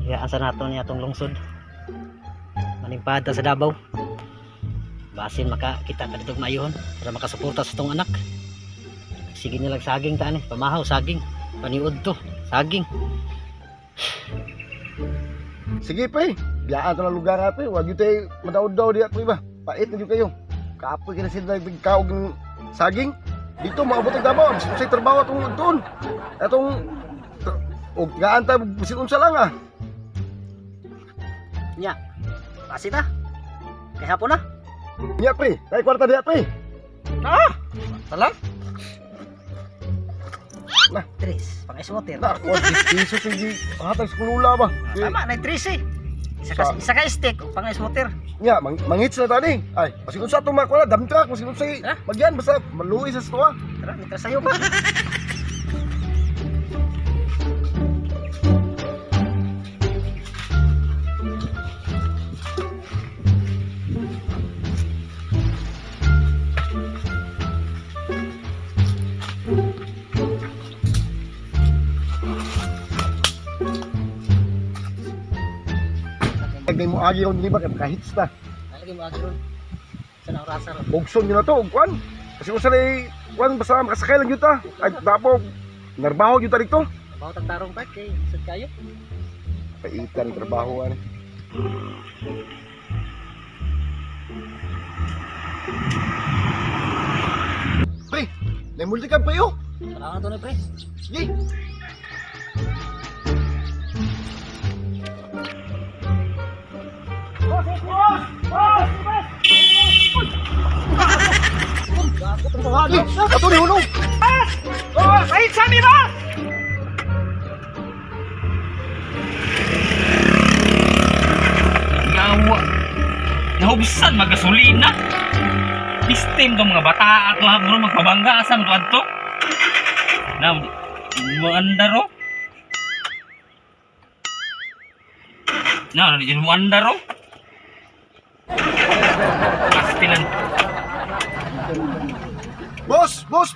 Ya, asa nato niya atong lungsod. Manimpada sa Davao. Basin makakita ka dito mayon para makasuporta sa tong anak. Sige nilang saging ta ani, pamahaw saging, paniud to, saging. Sige pre, biyaan to na lugar ha pre. Wag yun tayo madaod-daw diya pre ba. Pait na yun kayo. Kapoy ka na sila nagkaog ng saging. Dito maabot ang Davao. Bisin unsay trabaho atong doon. Atong og gaan ta bisin unsa lang ah. Nya. Pasi ta. Kay hapon na. Nya pre, kay kwarta diya pre. Ah! Tala. Na. Tres, pang ice water. Na, 40 pesos hindi hatag sa kulula ba. Ah, tama, na tres eh. Isa ka stick, pang ice water. Nya, mangits na tani. Ay, basin unsa atong makuha dump truck, basin unsay Ha? magyan basta maluwi sa stoa. Tara, mitra sayo pa. Nagday mo agi ron di ba kay makahits ta. Nalagay mo agi ron. Sa na orasa ron. Bugson yun na to, og kwan. Kasi unsa na kwan basta makasakay lang yun ta. Ay, dapo, narbaho yun ta dito. Bawat ang tarong pa kay sad kayo. Paitan trabaho ani. Pre, namulti ka pre oh. Tara na to na pre. Sige. Ay, ato ni hulong. Ay, sami ba? Yawa. Nahubsan magasolina. System tong mga bata ato ha bro magpabangga asa mo adto. Na mo andaro. Na, di mo andaro. Pastilan. Boss, boss.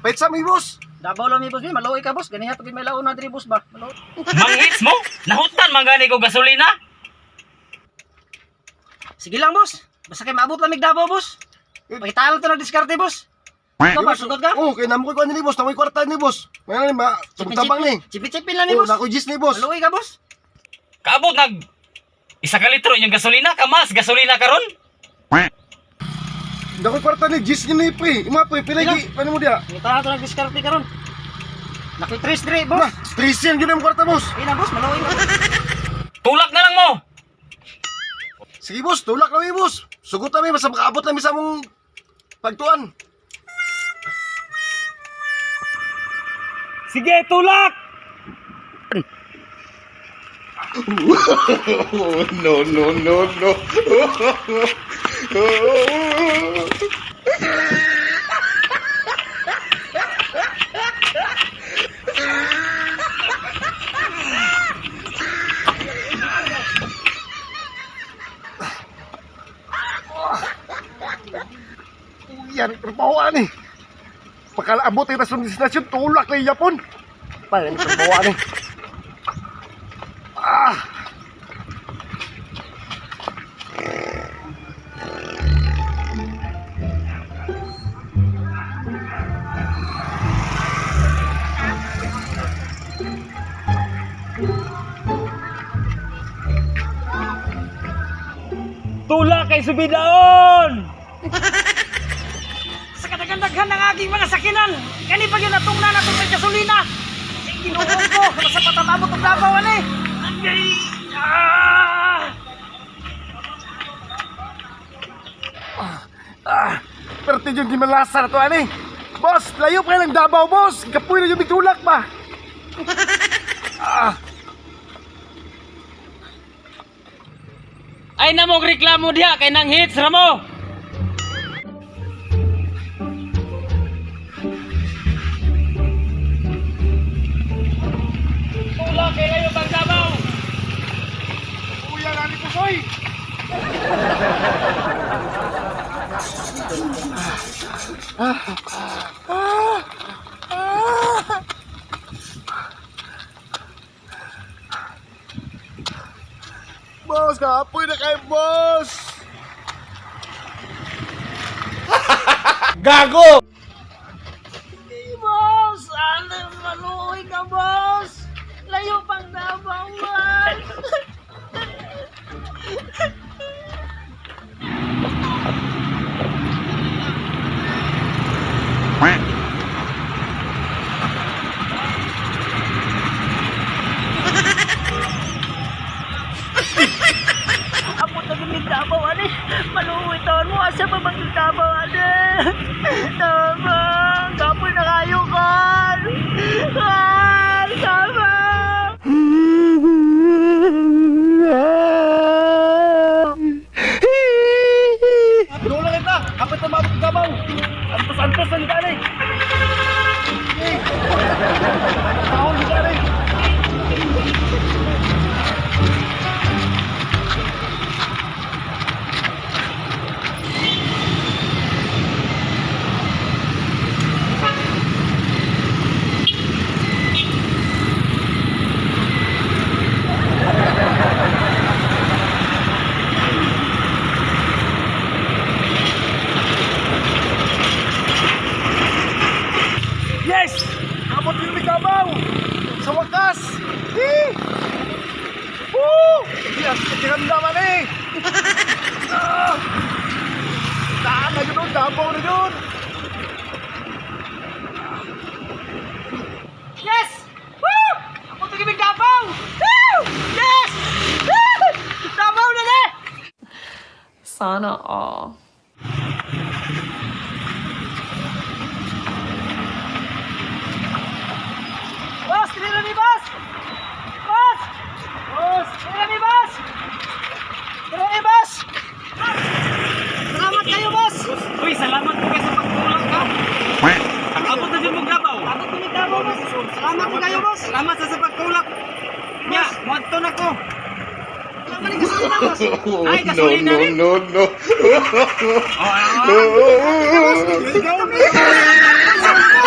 Pait sa mi boss. Dabaw lang mi boss mi, maluoy ka boss. Ganiha pag may laon na diri boss ba? Maluoy. Manghits mo? Nahutan man gani ko gasolina. Sige lang boss. Basta kay maabot lang mig Davao boss. Pakita lang to ng diskarte boss. Ikaw ba sugot ka? Oh, kay namo ko ni boss, namoy kwarta ni boss. Ngayon ba, tabang ni. Chipit-chipin lang ni Oh, boss. nako gis ni boss. Maluoy ka boss. Kaabot nag isa ka litro inyong gasolina, kamas gasolina karon. Nako kwarta ni gis ni pre. Ima pre, pila gi paano mo diya? Pakita lang to ng diskarte karon. Nakoy tres diri Na, boss. 3 yun ang kwarta boss. Ay na boss, maluoy ka. Tulak na lang mo. Sige boss, tulak na mi boss. Sugot na mi basta makaabot na mi sa among pagtuan. Sige, tulak. No, no, no, no. Yan, trabaho ani. Pagkalaabot ay sa destinasyon, tulak na yapon. Paano trabaho ani? Ah! Tulak kay subidaon. Sa kadaghan-daghan ng aking mga sakinan, kani pa yun natong na natong may gasolina. Ay, Ginoo ko, basta patamabot ang Davao ani. Ay, ah! Ah, pero yung gimalasa na to, ani. Boss, layo pa ng Davao, boss. Kapoy na yung bitulak ba? Ah, Ay namog reklamo diha kay nang hits ramo. Tulak kay layo bang Davao. kuya nani ko, soy. Ah, ah, Boss, kapoy na kayo, boss! Gago! Boss, ano, maluoy ka, boss. Layo pang Davao, boss. Abot na gid Davao, ani. Maluoy taon mo. Asa pa bang Davao, ani? Tabang, kapoy na kayo, kan. Kan, tabang. Doon lang kita! Kapit na mabot Davao! Antos-antos na kita, eh! Tahon kita, eh! Yes! Abot din mi Davao! Sa wakas! Eh! Woo! Yes, pakiramdaman eh! Ah! Saan na yun? Davao na yun! Yes! Woo! Ako to gibig Davao! Woo! Yes! Woo! Davao na na! Sana all. Boss, tinira ni boss! Boss! Boss! Tinira ni boss! Tinira ni boss! Salamat kayo, boss! Uy, salamat po kayo sa pagtulong ka. Abot na dyan mong Davao. Ako to Davao, boss! Salamat po kayo, boss! Salamat sa pagtulak. Nya, muadto na ko. Salamat ni gasolina, boss! Ay, gasolina No, rin. no, no. Oh, ah, ah. Salamat!